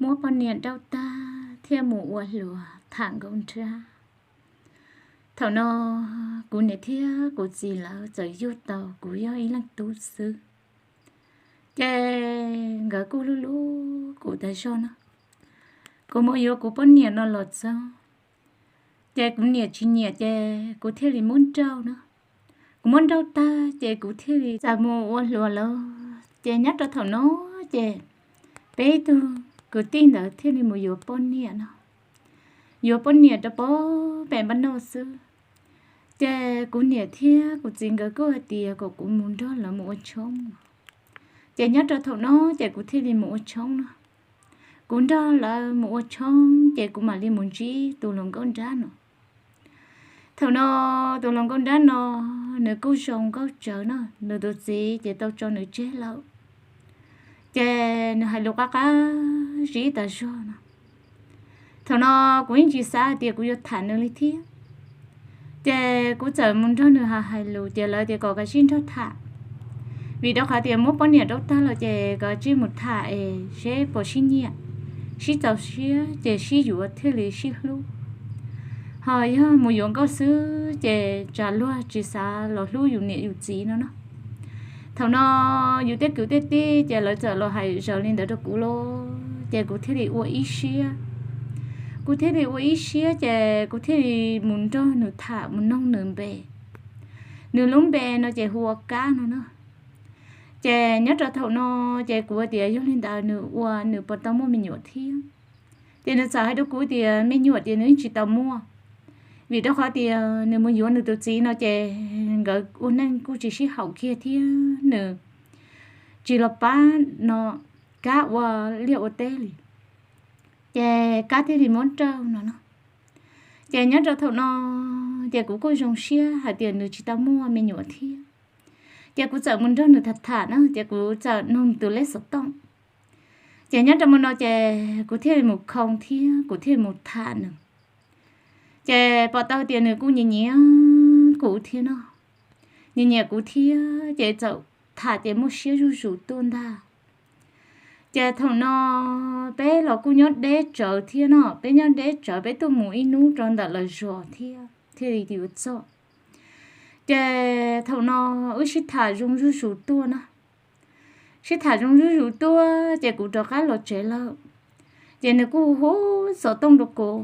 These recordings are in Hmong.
Muab poj niam nrauj tag thiaj mus ua hluas tham nkauj nrab. Thaum no kuv niam thiab kuv txiv lawv txawm yug tau kuv yog ib leeg tub xwb, ces nkawd kuj hlub hlub kuv tas zog no. Kuv mus yuav kuv poj niam no los txog, ces kuv niam tsis nyiam ces kuv thiaj li muab nrauj no. Kuv muab nrauj tag ces kuv thiaj li txawm mus ua hluas lawm. Ces nyob rau thaum no ces peb ib tug kwv tij ntawd thiaj li mus yuav poj niam no, yuav poj niam rau pem npab noj xwb. Ces kuv niam thiab kuv txiv nkawd kuj hais tias kom kuv mus nrog lawv mus ua tshoob. Ces nyob rau thaum no ces kuv thiaj li mus ua tshoob no. Kuv nrog lawv mus ua tshoob ces kuv mam li mus ntsib tus hluas nkauj nrab no. Thaum no tus hluas nkauj nrab no nws kuj zoo nkauj tsawv no, nws tus txiv ces tau tso nws tseg lawm. Ces nws hais lus qab qab zib tas zog no. Thaum no kuv yeej tsis xav hais tias kuv yuav tham nws li thiab. Ces kuv txawm mus nrog nws hais lus ces lawv tias kom kav tsij nrog tham, vim rau qhov tias muab poj niam rauj tag los ces kav tsij mus tham es seb puas sib nyiam, sib txaus siab ces sib yuav thiaj li sib hlub. Ho yog mus yuav nkauj xwb ces tsam luag tsis xav los hlub yus niam yus txiv no no. Thaum no yus tej kwv tej tij ces lawv txawm los hais zaws li ntawd rau kuv los ces kuv thiaj li ua ib siab. Kuv thiaj li ua ib siab ces kuv thiaj li mus nrog nws tham mus noog nws npe. Nws lub npe no ces hu ua Kab no no. Ces nyob rau thaum no ces kuv tias yog li ntawd nws ua nws puas tau muaj me nyuam thiab. Ces nws txawm hais rau kuv tias me nyuam tias nws yeej tsis tau muaj, vim rau qhov tias nws mus yuav nws tus txiv no ces nkawd ua neej kuj tsis sib haum kiag thiab nws tsis los pab no Kab ua liaj ua teb li. Ces Kab thiaj li muab nrauj no no. Ces nyob rau thaum no ces kuv kuj zoo siab hais tias nws tsis tau muaj me nyuam thiab. Ces kuv txawm mus nrog nws tham tham na ces kuv txawm nug tus lej xov tooj. Ces nyob rau mus no ces kuv thiaj li mus khoo thiab kuv thiaj li mus tham nws. Ces pom tau tias nws kuj nyiam nyiam kuv thiab no, nyiam nyiam kuv thiab ces txawm tham ces muaj siab zuj zus tuaj ntag. Ces thaum no peb los kuj nyob deb tsawv thiab no, peb nyob deb tsawv peb tuaj mus ib hnub rau ntawm lawv zos thiab thiaj li yuav txog. Ces thaum no wb sib tham zoo zuj zus tuaj na, sib tham zoo zuj zus tuaj ces kuv rov qab los tsev lawm. Ces nws kuj hu hu xov tooj rau kuv,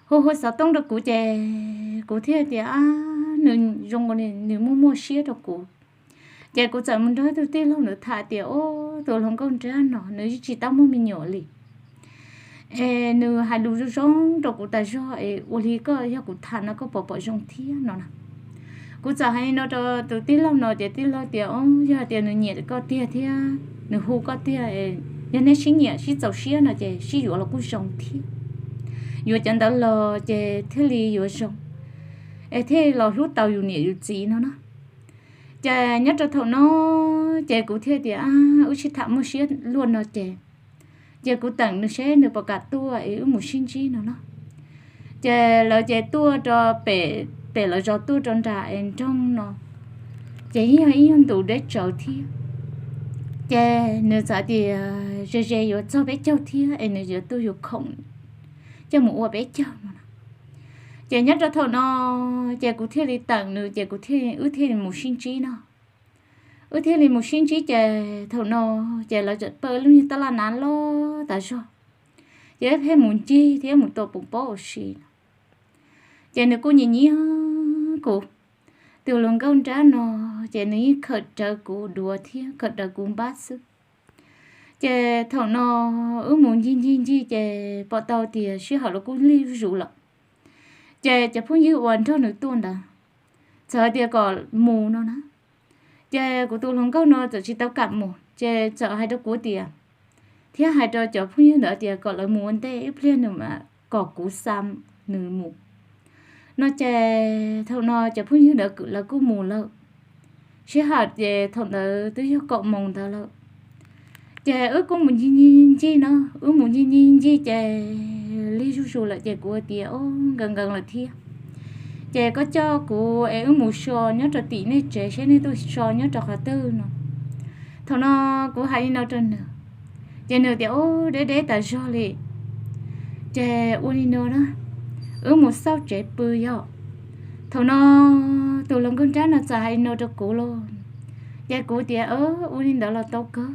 hu hu xov tooj rau kuv ces kuv thiaj tias nws zoo nkaus li nws muaj muaj siab rau kuv. Ces kuv txawm mus nrog tus tij laug ntawd tham tias o, tus hluas nkauj nrab no nws yeej tsis tau muaj me nyuam li, es nws hais lus zoo zoo rau kuv tas zog es ua li koj yog kuv tham no koj puas pom zoo thiab no na. Kuv txawm hais li no rau tus tij laug no ces tij laug tias o, yog tias nws nyiam koj tiag thiab nws hu koj tiag, yog neb sib nyiam sib txaus siab no ces sib yuav los kuj zoo thiab. Yuav cov ntawd los ces thiaj li yuav zoo, es thiaj los hlub tau yus niam yus txiv no na. Ces nyob rau thaum no ces kuv thiaj tias wb sib tham muaj siab luaj no ces, ces kuv teem nws seb nws puas kam tuaj es wb mus sib ntsib no no. Ces lawv ces tuaj rau pem, pem lawv zos tuaj rau nram es nroog no, ces yog ib nyuag ntus deb tsawv thiab. Ces nws txawm tias ze ze yuav txog peb caug thiab es nws yuav tuaj yuav khoom coj mus ua peb caug no no. Ces nyob rau thaum no ces kuv thiaj li teem nws ces kuv thiaj, wb thiaj li mus sib ntsib no. Wb thiaj li mus sib ntsib ces thaum no ces lawv txawm pab lub niag taj laj nav loj tas zog, ces wb pheej mus ncig thiab mus tua pum pob ua si no. Ces nws kuj nyiam nyiam kuv, tus hluas nkauj nrab no, ces nws yeej khawm rawv kuv duav thiab khawm rawv kuv npab xwb. Ces thaum no wb mus ncig ncig ncig ces pom tau tias sij hawm los kuj lig zuj zus lawm. Ces cov phooj ywg uas nrog nws tuaj ntawd txawm hais tias kom mus no na. Ces kuv tus hluas nkauj no txawm tsis tau kam mus ces txawm hais rau kuv tias, thiab hais rau cov phooj ywg ntawd tias kom lawv mus ua ntej ib pliag nws mam kom kuv xa nws mus no. Ces thaum no cov phooj ywg ntawd lawv kuj mus lawm. Sij hawm ces thaum ntawd twb yog kaum moos ntawd lawm. Ces wb kuj mus ncig ncig ncig no, wb mus ncig ncig ncig ces lig zuj zus lawm ces kuv tias o, nkees nkees lawm thiab. Ces koj coj kuv es wb mus so nyob rau tim nej tsev seb nej tuaj so nyob rau qhov twg no. Thaum no kuv hais li no rau nws, Ces nws tias, Ub, deb deb tas zog li. Ces ua li no na, wb mus xauj tsev pw yog. Thaum no tus hluas nkauj nrab no txawm hais li no rau kuv lauj. Ces kuv tias, Ua li ntawd los tau kawg,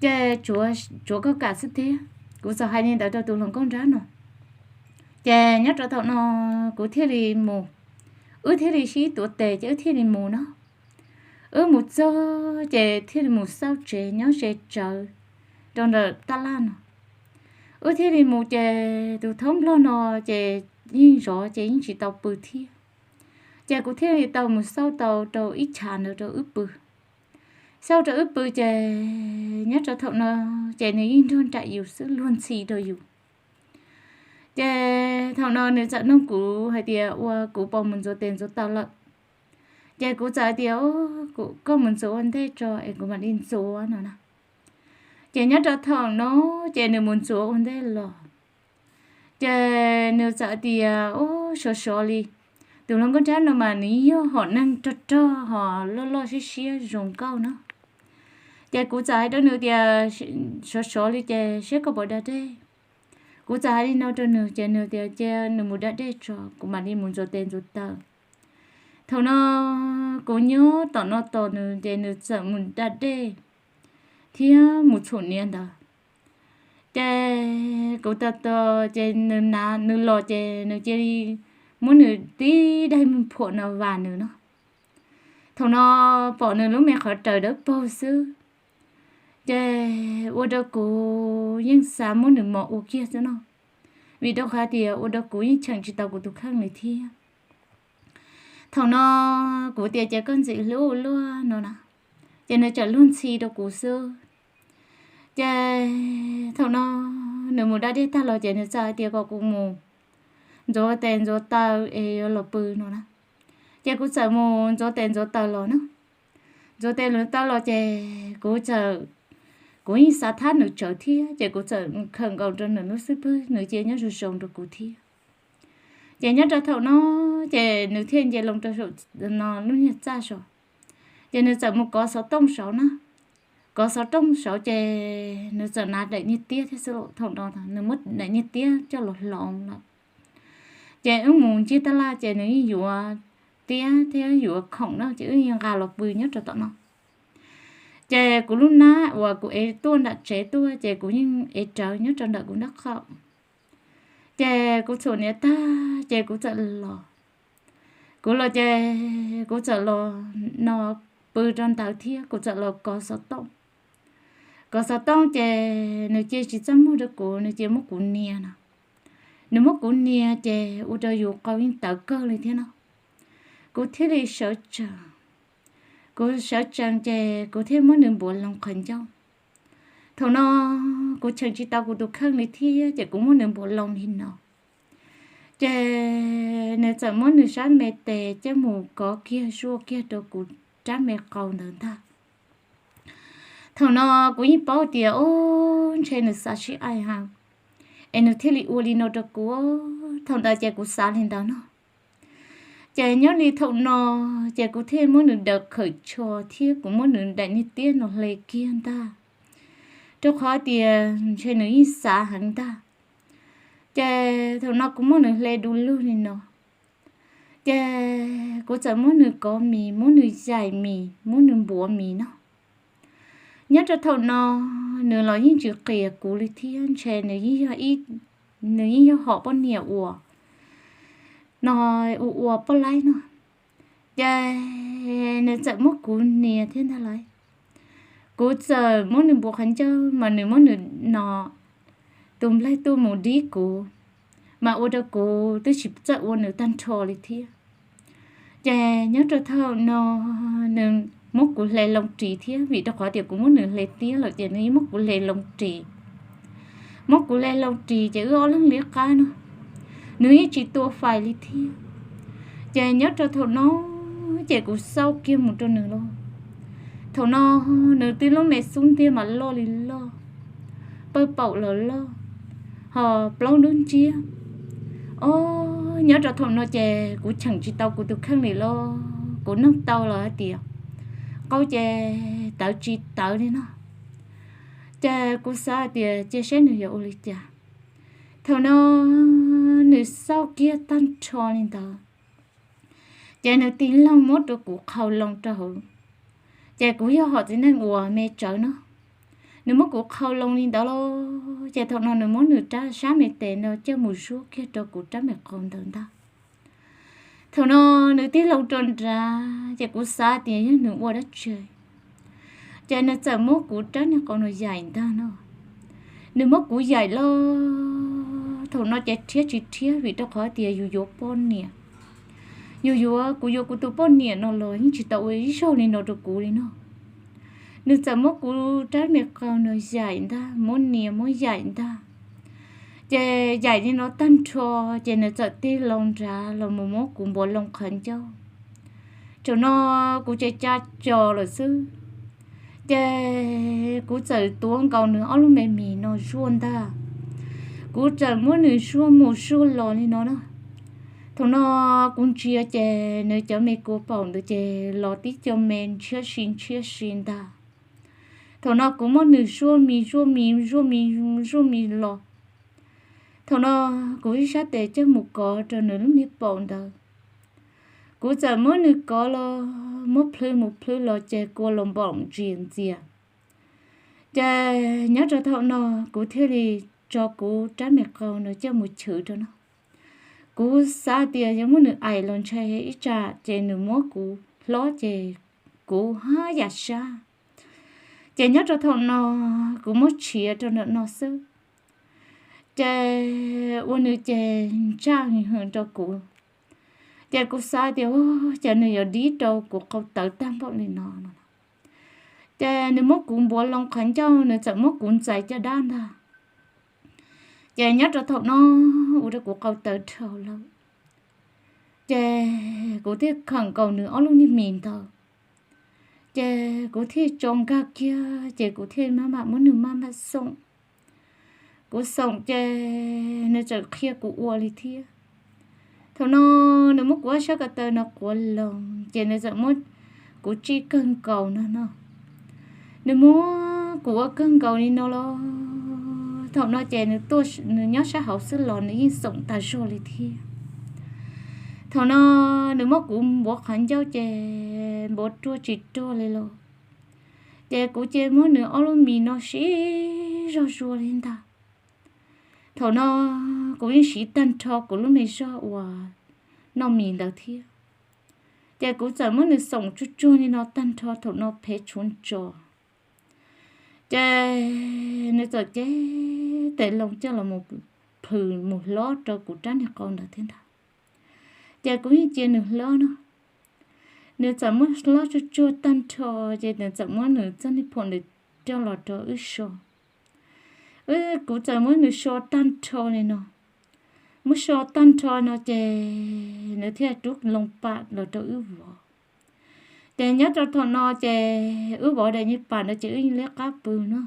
ces tsuav koj kam xwb thiab. Kuv txawm hais li ntawd rau tus hluas nkauj nrab no. Ces nyob rau thaum no kuv thiaj li mus, wb thiaj li sib tuav tes ces wb thiaj li mus no. Wb mus txog ces thiaj li mus xauj tsev nyob ze tsawv rau ntawm taj laj no. Wb thiaj li mus ces tus thaub nplog no ces yeej zov ces yeej tsis tau pw thiab. Ces kuv thiaj li tau mus xauj tau rau ib chav ntawd rau wb pw. Xauj rau wb pw ces nyob rau thaum no ces nws yeej nrog nraim yus xwb, luag ntxhi rau yus. Ces thaum no nws txawm nug kuv hais tias ua kuv puas mus ntxuav tes ntxuav taw lawm. Ces kuv txawm hais tias, Koj mus ntxuav ua ntej tso es kuv mam li ntxuav no na. Ces nyob rau thaum no ces nws mus ntxuav ua ntej los. Ces nws txawm tias, Ub, sov sov li. Tus hluas nkauj nrab no mas nws yog hom neeg rog rog ho loj loj siab siab zoo nkauj no. Ces kuv txawm hais rau nws tias, Sov sov li ces seb koj puas da dej. Kuv txawm hais li no rau nws ces nws tias cia nws mus da dej tso kuv mam li mus ntxuav tes ntxuav taw. Thaum no kuv nyob tom no tos nws ces nws txawm mus da dej thiab mus txhuam niam ntawd. Ces kuv tos tos ces nws na, nws los ces nws cia li muab nws tib daim phuam no vam nws no. Thaum no pom nws lub me qhov raws dawb paug xwb, ces ua rau kuv yeej xav muab nws mos ua kiag xwb no, vim rau qhov tias ua rau kuv yeej cheem tsis tau kuv tus kheej li thiab. Thaum no kuv tias ces koj ntxim hlub ua luaj no na, ces nws txawm luag ntxhi rau kuv xwb. Ces thaum no nws mus da dej tag los ces nws txawm hais tias kom kuv mus ntxuav tes ntxuav taw es yuav los pw no na. Ces kuv txawm mus ntxuav tes ntxuav taw los na. Ntxuav tes ntxuav taw los ces kuv txawm, kuv yeej xav thab nws tsawv thiab ces kuv txawm khawm nkaus rau nws lub xub pwg, nws cia nyob zoo zoo rau kuv thiab. Ces nyob rau thaum no ces nws thiaj nce loo rau saum no lub niag txaj saud, ces nws txawm mus kov xov tooj saud na. Kov xov tooj saud ces nws txawm hnav daim niag tiab thiab xwb, thaum no nws muab daim niag tiab coj los hloov lawm. Ces wb mus ncig taj laj ces nws yeej yuav tiab thiab yuav khoom na ces wb yeej nqa los pw nyob rau tom no. Ces kuv lub hnab uas kuv ev tuaj nram tsev tuaj ces kuv yeej ev rawv nyob rau ntawm kuv nraub qaum. Ces kuv txhuam niam tag ces kuv txawm los. Kuv los ces kuv txawm los no pw rau ntawd thiab kuv txawm los kov xov tooj. Kov xov tooj ces nws cia tsis txaj muag rau kuv, nws cia muab kuv nias no. Nws muab kuv nias ces ua rau yus qau yeej tawv kawg li thiab no. Kuv thiaj li sawv tsees. Kuv sawv tsees ces kuv thiaj muab nws npuav loo qhov ncauj. Thaum no kuv cheem tsis tau kuv tus kheej li thiab ces kuv muab nws npuav loo li no. Ces nws txawm muab nws sab me tes coj mus kov kiag zuaj kiag rau kuv rab me qau ntawd ntag. Thaum no kuv yeej paub tias, o, ntshe nws xav sib aim heev, es nws thiaj li ua li no rau kuv. Thaum ntawd ces kuv xav li ntawd no. Ces nyob li thaum no, ces kuv thiaj muab nws daws khawm tsho thiab kuv muab nws daim niag tiab no hle kiag ntag, rau qhov tias ntshe nws yeej xav heev ntag. Ces thaum no kuv muab nws hle du lug li no, ces kuv txawm muab nws kov mis, muab nws yaim mis, muab nws npuav mis no. Nyob rau thaum no, nws los yeej tsis qias kuv li thiab, ntshe nws yeej yog ib, nws yeej yog hom poj niam uas no, ua ua poj laib no. Ces nws txawm muab kuv nias thiab ntag lauj. Kuv txawm muab nws npuav qhov ncauj mas nws muab nws no tus nplaig tuaj mus dib kuv, mas ua rau kuv twb tsis txawj ua nws tag nrho li thiab. Ces nyob rau thaum no, nws muab kuv hle loo ris thiab, vim rau qhov tias kuv muab nws hle tiab lawm ces nws yeej muab kuv hle loo ris. Muab kuv hle loo ris ces wb ob leeg liab qab no, nws yeej tsis tua fais li thiab. Ces nyob rau thaum no, ces kuv xauj kiag mus rau nws los. Thaum no, nws twb lub me xub ntiag mas loj li loj, pawg paum los loj, ho plaub dub ntsiab. O, nyob rau thaum no ces kuv cheem tsis tau kuv tus kheej li los kuv nug tau los hais tias, qau ces tawv tsis tawv li no. Ces kuv xav tias cia saib nws yuav ua li cas. Thaum no nws xauj kiag tag nrho li ntawd, ces nws tig loo muab rau kuv qhau loo rau hauv. Ces kuv yog hom txiv neej uas me tsawv no, nws muab kuv qhau loo li ntawd los, ces thaum no nws muab nws rab sab me tes no coj mus zuaj kiag rau kuv rab me qau ntawd ntag. Thaum no nws tig loo rau nrad, ces kuv xav tias yog nws ua dab tsi, ces nws txawm muab kuv rab niag qau no yaim ntag no. Nws muab kuv yaim los, thaum no ces rhiab tsis rhiab vim rau qhov tias yus yuav poj niam, yus yuav, kuv yuav kuv tus poj niam no los yeej tsis tau ua ib zaug li no rau kuv li no. Nws txawm muab kuv rab me qau no yaim ntag, muab nias muab yaim ntag. Ces yaim li no tag nrho, ces nws txawm tig loo nrad los mus muab kuv npuav loo qhov ncauj. Thaum no kuv ces ca co lawm xwb, ces kuv txawm tuav nkaus nws ob lub me mis no zuaj ntag. Kuv txawm muab nws zuaj mus zuaj los li no na. Thaum no kuv ntsia ces nws cov me kua paum ntawd ces los tib co me ntshiab si ntshiab si ntag. Thaum no kuv muab nws zuaj mis zuaj mis zuaj mis zuaj mis los. Thaum no kuv ib sab tes coj mus kov rau nws lub niag paum ntawd. Kuv txawm muab nws kov los, muab plhws mus plhws los ces kua los npaum ntsia ntxias. Ces nyob rau thaum no kuv thiaj li tso kuv rab me qau no coj mus chwv rau no. Kuv xav tias yog muab nws aim los ntshai ib tsam ces nws muab kuv hlob ces kuv haj yam sab. Ces nyob rau thaum no kuv muab tshiav rau ntawm no xwb, ces ua nws ces ntsaj hwm rau kuv. Ces kuv xav tias, Ua cas nws yuav dib rau kuv qau tawv tag npaum li no no? Ces nws muab kuv npuav loo qhov ncauj, nws txawm muab kuv ntxais caj dab ntag. Ces nyob rau thaum no ua rau kuv qau tawv dhau lawm. Ces kuv thiaj khawm nkaus nws ob lub niag mis ntawd, ces kuv thiaj tso nkag kiag, ces kuv thiaj maj mam muab nws maj mam xoom. Kuv xoom ces nws txawm qhia kuv ua li thiab. Thaum no nws muab kuv ob sab ko taw no quav loo, ces nws txawm muab kuv tsij kawg nkaus no no. Nws muab kuv ua kawg nkaus li no los, thaum no ces nws tuaj, nws nyob sab hauv xwb los nws yeej xoom tas zog li thiab. Thaum no nws muab kuv npuav qhov ncauj ces npuav ruaj tsis ruaj li los, ces kuv cia muab nws ob lub mis no siv zog zuaj li ntag. Thaum no kuv yeej siv tag nrho kuv lub me zog uas noj mis ntawd thiab. Ces kuv txawm muab nws xoom tsuag tsuag li no tag nrho, thaum no phev tshuav ntsos. Ces nws txawm cev tes loo coj los mus plhws mus hlob rau kuv rab niag qau ntawd thiab ntag. Ces kuv yeej cia nws hlob no. Nws txawm muab hlob tsuag tsuag tag nrho, ces nws txawm muab nws txoj niag phom ntawd coj los rau wb so. Wb, kuv txawm muab nws so tag nrho li no. Muab so tag nrho no ces nws thiaj rub loo pam los rau wb vov. Ces nyob rau thaum no ces wb vov daim nyuag pam no ces wb yeej liab qab pw no.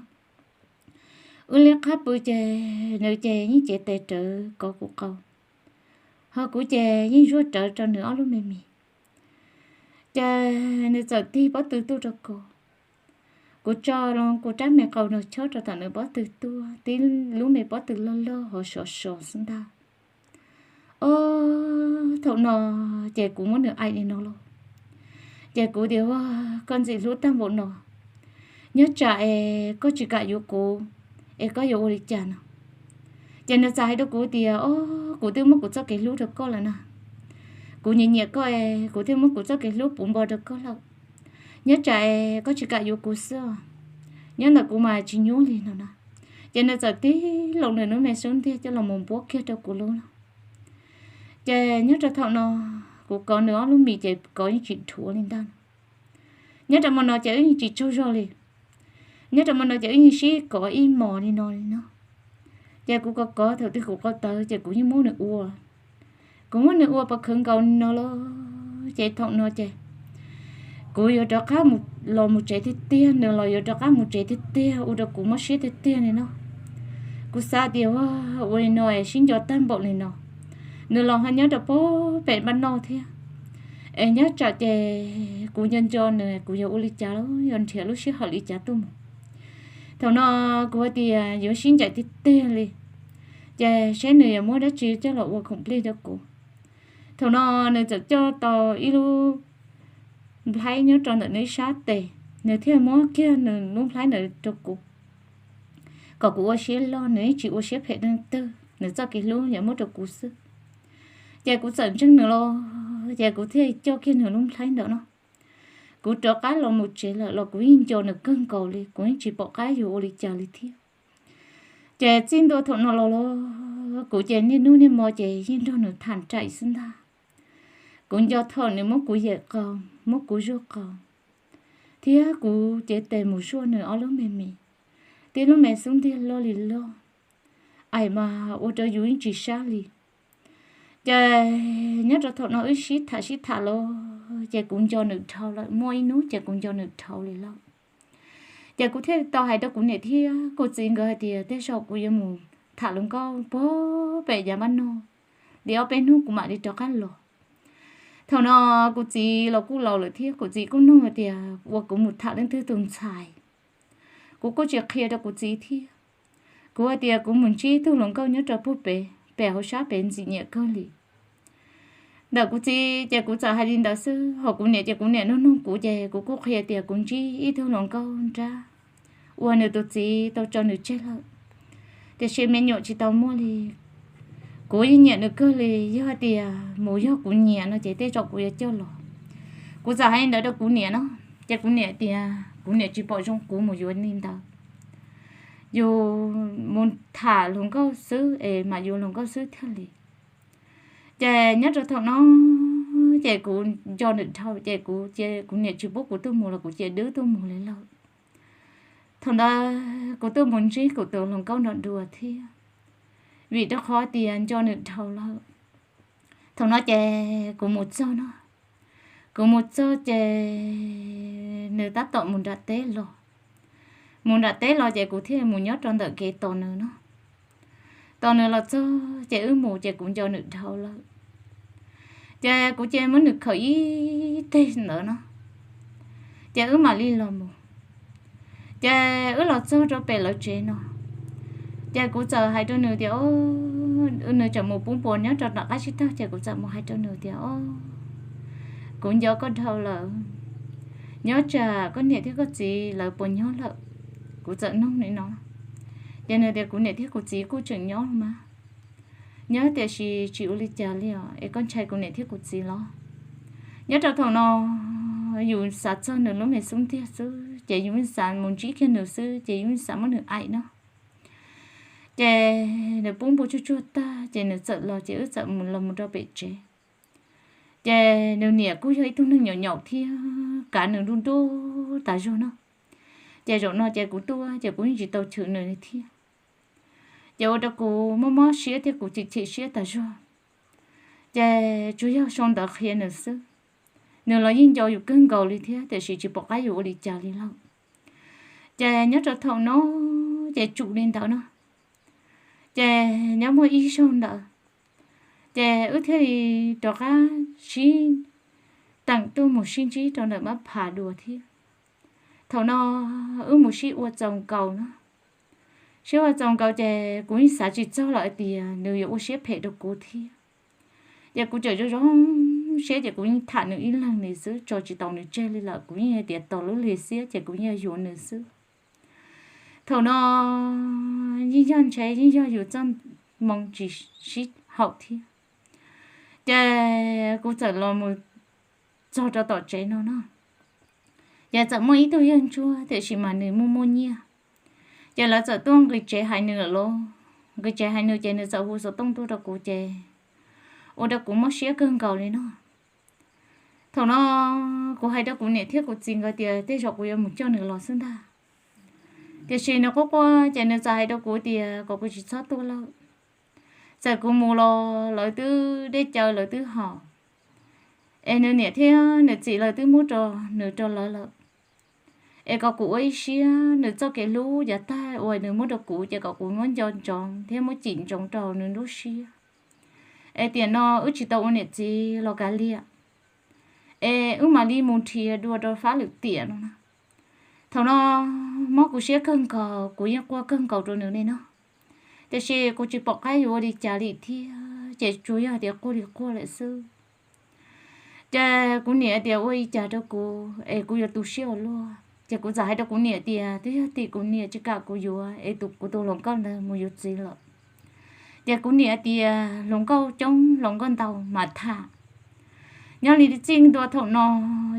Wb liab qab pw ces nws ces yeej cev tes rawv kov kuv qau, ho kuv ces yeej zuaj rawv rau nws ob lub me mis. Ces nws txawm tig pob tw tuaj rau kuv. Kuv tso loo kuv rab me qau no chob rau tom nws pob tw tuaj, tib lub me pob tw loj loj ho sov sov xwb ntag. Ob, thaum no ces kuv muab nws aim li no lauj. Ces kuv tias, Ua, koj ntxim hlub tag npaum no, nyob tsam es koj tsis kam yuav kuv, es koj yuav ua li cas no? Ces nws txawm hais rau kuv tias, Ob, kuv twb muab kuv txoj kev hlub rau koj lawm na. Kuv nyiam nyiam koj es kuv thiaj muab kuv txoj kev hlub puv npo rau koj lawm. Nyob tsam es koj tsis kam yuav kuv xwb os, nyob ntawm kuv mas tsis nyuaj li no na. Ces nws txawm tig loo nws lub me xub ntiag coj los mus npuab kiag rau kuv lub no. Ces nyob rau thaum no kuv kov nws ob lub mis ces kov yeej tsis dhuav li ntag. Nyob rau mo no ces wb yeej tsis tsaug zog li. Nyob rau mo no ces wb yeej sib kov ib mos li no li no. Ces kuv kov kov thaum twg kuv qau tawv ces kuv yeej muab nws ua. Kuv muab nws ua pov khawv nkaus li no los, ces thaum no ces kuv yuav rov qab los mus tsev tiag tiag, nws los yuav rov qab mus tsev tiag tiag, ua rau kuv mob siab tiag tiag li no. Kuv xav tias, Ua, ua li no es sib nco tag npaum li no, nws los ho nyob rau pem npaj noj thiab. Es nyob tsam ces kuv nco nco nws, kuv yuav ua li cas los yog nrhiav lub sij hawm li cas tuaj mus. Thaum no kuv hais tias yuav sib ncaim tiag tiag li, ces seb nws yuav muab dab tsi coj los ua khoom plig rau kuv. Thaum no nws txawm coj tau ib lub nplhaib nyob rau ntawm nws ib sab tes, nws thiaj muab kiag nws lub nplhaib ntawd rau kuv, kom kuv ua siab loj, nws yeej tsis ua siab phem leej twg, nws txoj kev hlub yuav muab rau kuv xwb. Ces kuv txawm ntseeg nws los, ces kuv thiaj coj kiag nws lub nplhaib ntawd no. Kuv rov qab los mus tsev lawm los kuv yeej nco nws kawg nkaus li, kuv yeej tsis pom qab yuav ua li cas li thiab. Ces txij ntua thaum no los los kuv ces niaj hnub niaj hmo ces yeej nrog nws tham nraim xwb ntag. Kuv nco thaum nws muab kuv yem qau, muab kuv zuaj qau, thiab kuv cev tes mus zuaj nws ob lub me mis, tib lub me xub ntiag loj li loj, aim mas ua rau yus yeej tsis sab li. Ces nyob rau thaum no wb sib tham sib tham los ces kuv nco nws dhau lawm, muaj ib hnub ces kuv nco nws dhau li lawm. Ces kuv thiaj tau hais rau kuv niam thiab kuv txiv nkawd hais tias tej zaum kuv yuav mus tham hluas nkauj puag pem yav npab no li ob peb hnub kuv mam li rov qab los. Thaum no kuv txiv los kuj laus lawm thiab, kuv txiv kuj nug hais tias ua kuv mus tham leej twg tus ntxhais. Kuv kuj tsis qhia rau kuv txiv thiab. Kuv hais tias kuv mus ntsib tug hluas nkauj nyob rau puag pem, pem hauv sab pem ntxim nyiam kawg li. Ntawm kuv txiv ces kuv txawm hais li ntawd xwb, ho kuv niam ces kuv niam nug nug kuv ces kuv kuj qhia tias kuv ntsib ib tug hluas nkauj nrab uas nws tus txiv tau tso nws tseg lawm, tiam sis me nyuam tsis tau muaj li. Kuv yeej nyiam nws kawg li, yog hais tias mus yog kuv nyiam no ces tej zaum kuv yuav coj los. Kuv txawm hais li ntawd rau kuv niam no, ces kuv niam tias kuv niam tsis pom zoo kuv mus yuav li ntawd, yus mus tham hluas nkauj xwb es mam yuav hluas nkauj xwb thiaj li. Ces nyob rau thaum no ces kuv nco nws dhau ces kuv cia kuv niam tsis pub kuv tuaj mus los kuv cia dwb tuaj mus li lawm. Thaum ntawd kuv tuaj mus ntsib kuv tus hluas nkauj nrog dua thiab, vim rau qhov tias nco nws dhau lawm. Thaum no ces kuv mus txog no, kuv mus txog ces nws tab tom mus nram teb los. Mus nram teb los ces kuv thiaj mus nyob rau ntawm kev tos nws no. Tos nws los txog ces wb mus ces kuv nco nws dhau lawm. Ces kuv cia muab nws khawm ib teg ntawd no, ces wb mam li los mus. Ces wb los txog rau pem lawv tsev no, ces kuv txawm hais rau nws tias, o, nws tseem mus pub npua nyob rau nram qab tsib taug, ces kuv txawm mus hais rau nws tias, o, kuv nco koj dhau lawm, nyob tsam koj niam thiab koj txiv lawv puas nyob lawm? Kuv txawm nug li no. Ces nws tias kuv niam thiab kuv txiv kuj tseem nyob mas, nyob tiam sis tsis ua li cas li os, es koj ntshai kuv niam thiab kuv txiv los? Nyob rau thaum no yus xav txog nws lub me xub ntiag xwb ces yus xav mus ntsib kiag nws xwb ces yus xav muab nws aim no. Ces nws pub npua tsuag tsuag tag ces nws txawm los ces wb txawm mus los mus rau pem tsev. Ces nws niam kuj yog ib tug neeg nyaum nyaum thiab kav nws nruj nruj tas zog no. Ces zaum no ces kuv tuaj ces kuv yeej tsis tau chwv nws li thiab. Ces ua rau kuv mob mob siab thiab kuv chim chim siab tas zog. Ces tsuas yog sau ntawv qhia nws xwb. Nws los yeej nco yus kawg nkaus li thiab tiam sis tsis pom qab yuav ua li cas li lawm. Ces nyob rau thaum no ces tsum li ntawd no, ces nyob muaj ib zaug ntawd, ces wb thiaj li rov qab sib teem tuaj mus sib ntsib rau ntawm mab pha dua thiab. Thaum no wb mus sib ua txaus nkaus no, sib ua txaus nkaus ces kuv yeej xav tsis txog lawm hais tias nws yuav ua siab phem rau kuv thiab. Ces kuv tseem zoo zoo siab ces kuv yeej tham nws ib leeg li xwb, tso tsis tau nws tseg li lawm. Kuv yeej hais tias tos lub hli xiab ces kuv yeej yuav nws xwb. Thaum no yeej yog ntshe yeej yog yus txoj moo tsis sib haum thiab, ces kuv txawm los mus txog rau tom tsev no no, ces txawm muaj ib tug yawg ntsuag tiam sis mas nws muaj muaj nyiaj, ces lawv txawm tuaj nqis tsev hais nws lawm lauj. Nqis tsev hais nws ces nws txawm hu xov tooj tuaj rau kuv ces ua rau kuv mob siab kawg nkaus li no. Thaum no kuv hais rau kuv niam thiab kuv txiv nkawd tias tej zaum kuv yuav mus coj nws los xwb ntag, tiam sis nws quaj quaj ces nws txawm hais rau kuv tias kom kuv tsis txhob tuaj lawm. Txawm kuv mus los lawv twb deb caw lawv twb haus, es nws niam thiab nws txiv lawv twb muab rau nws rau lawv lawm. Es kom kuv ua ib siab nws txoj kev hlub yav tag uas nws muab rau kuv ces kom kuv muab nco ntsoov thiab muab cim ntsoov rau nws lub siab. Es tiam no wb tsis tau ua niam txiv los kav liam, es wb mam li mus nrhiav dua rau fab lwm tiam no na. Thaum no mob kuv siab kawg nkaus, kuv yeej quaj kawg nkaus rau nws li no, tiam sis kuv tsis pom qab yuav ua li cas li thiab, ces tsuas yog tias quaj li quaj lawm xwb. Ces kuv niam tias ua li cas rau kuv es kuv yuav tu siab ua luaj, ces kuv txawm hais rau kuv niam tias twb yog tim kuv niam tsis kam kuv yuav es tus kuv tus hluas nkauj ntawd mus yuav txiv lawm. Ces kuv niam tias hluas nkauj coob hluas nkauj ntau mas tham. Nyob li txij ntua thaum no,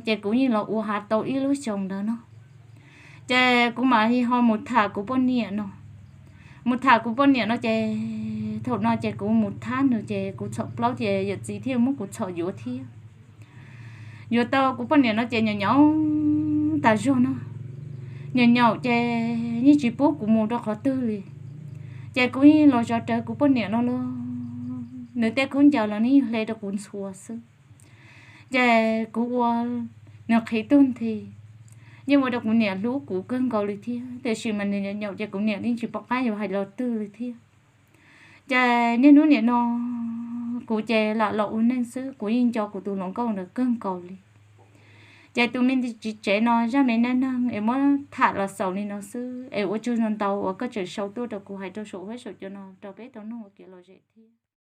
ces kuv yeej los ua hav tau ib lub xyoos ntawd no, ces kuv mam li ho mus tham kuv poj niam no. Mus tham kuv poj niam no ces thaum no ces kuv mus thab nws ces kuv txhom plaub ces yawm txiv thiaj muab kuv txhom yuav thiab. Yuav tau kuv poj niam no ces nyaum nyaum tas zog no, nyaum nyaum ces yeej tsis pub kuv mus rau qhov twg li. Ces kuv yeej los zov rawv kuv poj niam no los, nws tej khaub ncaws los nws yeej hle rau kuv ntxhua xwb. Ces kuv ua nws qhib tug nthi, yeej ua rau kuv niam hlub kuv kawg nkaus li thiab, tiam sis mas nws nyaum nyaum ces kuv niam yeej tsis pom qab yuav hais los twg li thiab. Ces niaj hnub nim no kuv ces lam los ua neej xwb, kuv yeej nco kuv tus hluas nkauj ntawd kawg nkaus li. Ces tus me ntsis tsev no zaj me neej neeg es muab tham los xaus li no xwb, es ua tsaug ntau uas koj tseem sau tuaj rau kuv hais rau saum huab saum cua no rau peb tau mloog ua kev lom zem thiab.